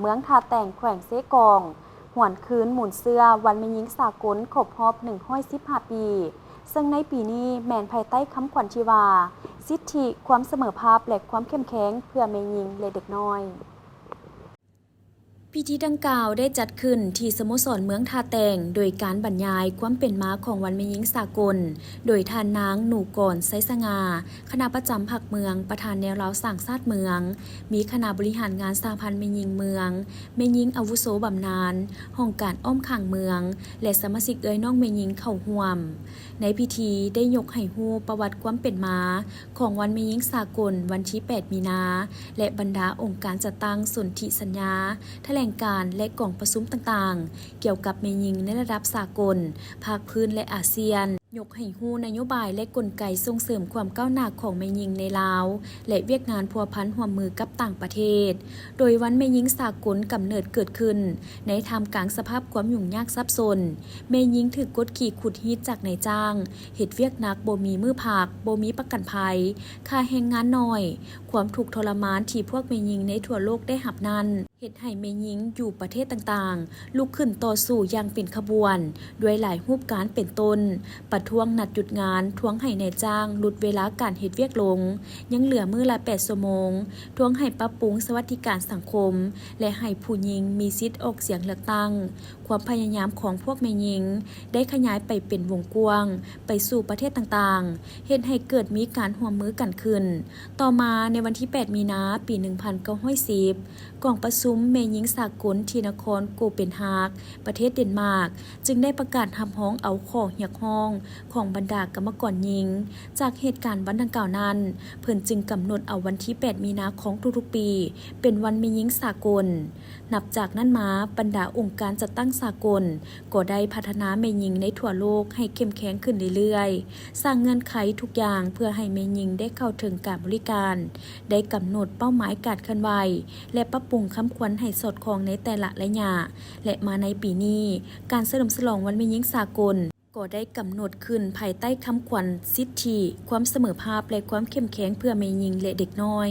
ເມືອງທ່າແຕງ ແຂວງເຊກອງ ຫວນຄືນມູນເຊື້ອວັນແມ່ຍິງສາກົນຄົບຮອບໜຶ່ງຮ້ອຍສິບຫ້າປີ, ເຊິ່ງໃນປີນີ້ແມ່ນພາຍໃຕ້ຄຳຂວັນທີ່ວ່າ ສິດທິ, ຄວາມສະເໝີພາບ ແລະ ຄວາມເຂັ້ມແຂງເພື່ອແມ່ຍິງ ແລະ ເດັກນ້ອຍ. ພິທີດັ່ງກ່າວໄດ້ຈັດຂຶ້ນທີ່ສະໂມສອນເມືອງທ່າແຕງ ໂດຍການບັນຍາຍຄວາມເປັນມາຂອງວັນແມ່ຍິງສາກົນ ໂດຍທ່ານນາງ ໜູກອນ ໄຊສະຫງ່າ ຄະນະປະຈຳພັກເມືອງ, ປະທານແນວລາວສ້າງຊາດເມືອງ, ມີຄະນະບໍລິຫານງານສະຫະພັນແມ່ຍິງເມືອງ, ແມ່ຍິງອາວຸໂສບຳນານ, ຫ້ອງການອ້ອມຂ້າງເມືອງ ແລະ ສະມາຊິກເອື້ອຍນ້ອງແມ່ຍິງເຂົ້າຮ່ວມ. ໃນພິທີໄດ້ຍົກໃຫ້ຮູ້ປະຫວັດຄວາມເປັນມາຂອງວັນແມ່ຍິງສາກົນວັນທີແປດມີນາ ແລະ ບັນດາອົງການຈັດຕັ້ງສົນທິສັນຍາ, ຖະແຫຼງການ ແລະ ກອງປະຊຸມຕ່າງໆ ກ່ຽວກັບແມ່ຍິງໃນລະດັບສາກົນ, ພາກພື້ນ ແລະ ອາຊຽນ, ຍົກໃຫ້ຮູ້ນະໂຍບາຍ ແລະ ກົນໄກສົ່ງເສີມຄວາມກ້າວໜ້າຂອງແມ່ຍິງໃນລາວ ແລະ ວຽກງານພົວພັນຮ່ວມມືກັບຕ່າງປະເທດ. ໂດຍວັນແມ່ຍິງສາກົນກຳເນີດເກີດຂຶ້ນໃນທ່າມກາງສະພາບຄວາມຫຍຸ້ງຍາກສັບສົນ, ແມ່ຍິງຖືກກົດຂີ່ຂູດຮີດຈາກນາຍຈ້າງ, ເຮັດວຽກໜັກ, ບໍ່ມີມື້ພັກ, ບໍ່ມີປະກັນໄພ, ຄ່າແຮງງານໜ້ອຍ, ຄວາມທຸກທໍລະມານທີ່ພວກແມ່ຍິງໃນທົ່ວໂລກໄດ້ຮັບນັ້ນ ເຮັດໃຫ້ແມ່ຍິງຢູ່ປະເທດຕ່າງໆ ລຸກຂຶ້ນຕໍ່ສູ້ຢ່າງເປັນຂະບວນ ດ້ວຍຫຼາຍຮູບການເປັນຕົ້ນ ປະທ້ວງນັດຢຸດງານ, ທວງໃຫ້ນາຍຈ້າງຫຼຸດເວລາການເຮັດວຽກລົງ, ຍັງເຫຼືອມື້ລະແປດຊົ່ວໂມງ, ທວງໃຫ້ປັບປຸງສະຫວັດດີການສັງຄົມ ແລະ ໃຫ້ຜູ້ຍິງມີສິດອອກສຽງເລືອກຕັ້ງ. ຄວາມພະຍາຍາມຂອງພວກແມ່ຍິງໄດ້ຂະຫຍາຍໄປເປັນວົງກວ້າງ ໄປສູ່ປະເທດຕ່າງໆ, ເຮັດໃຫ້ເກີດມີການຮ່ວມມືກັນຂຶ້ນ. ຕໍ່ມາໃນວັນທີແປດມີນາ ປີໜຶ່ງພັນເກົ້າຮ້ອຍສິບ ກອງປະຊຸມແມ່ຍິງສາກົນທີ່ນະຄອນໂກເປນຮາກ ປະເທດເດນມາກ ຈຶ່ງໄດ້ປະກາດຮັບຮອງເອົາຂໍ້ຮຽກຮ້ອງຂອງບັນດາກຳມະກອນຍິງ. ຈາກເຫດການວັນດັ່ງກ່າວນັ້ນ, ເພິ່ນຈຶ່ງກຳນົດເອົາວັນທີແປດມີນາຂອງທຸກໆປີ ເປັນວັນແມ່ຍິງສາກົນ. ນັບຈາກນັ້ນມາ, ບັນດາອົງການຈັດຕັ້ງສາກົນກໍໄດ້ພັດທະນາແມ່ຍິງໃນທົ່ວໂລກໃຫ້ເຂັ້ມແຂງຂຶ້ນເລື້ອຍໆ, ສ້າງເງື່ອນໄຂທຸກຢ່າງເພື່ອໃຫ້ແມ່ຍິງໄດ້ເຂົ້າເຖິງການບໍລິການ, ໄດ້ກຳນົດເປົ້າໝາຍການເຄື່ອນໄຫວ ແລະ ປັບປຸງຄຳຂວັນໃຫ້ສອດຄ່ອງໃນແຕ່ລະໄລຍະ ແລະ ມາໃນປີນີ້, ການສະເຫຼີມສະຫຼອງວັນແມ່ຍິງສາກົນກໍໄດ້ກຳນົດຂຶ້ນພາຍໃຕ້ຄຳຂວັນ ສິດທິ, ຄວາມສະເໝີພາບ ແລະ ຄວາມເຂັ້ມແຂງເພື່ອແມ່ຍິງ ແລະ ເດັກນ້ອຍ.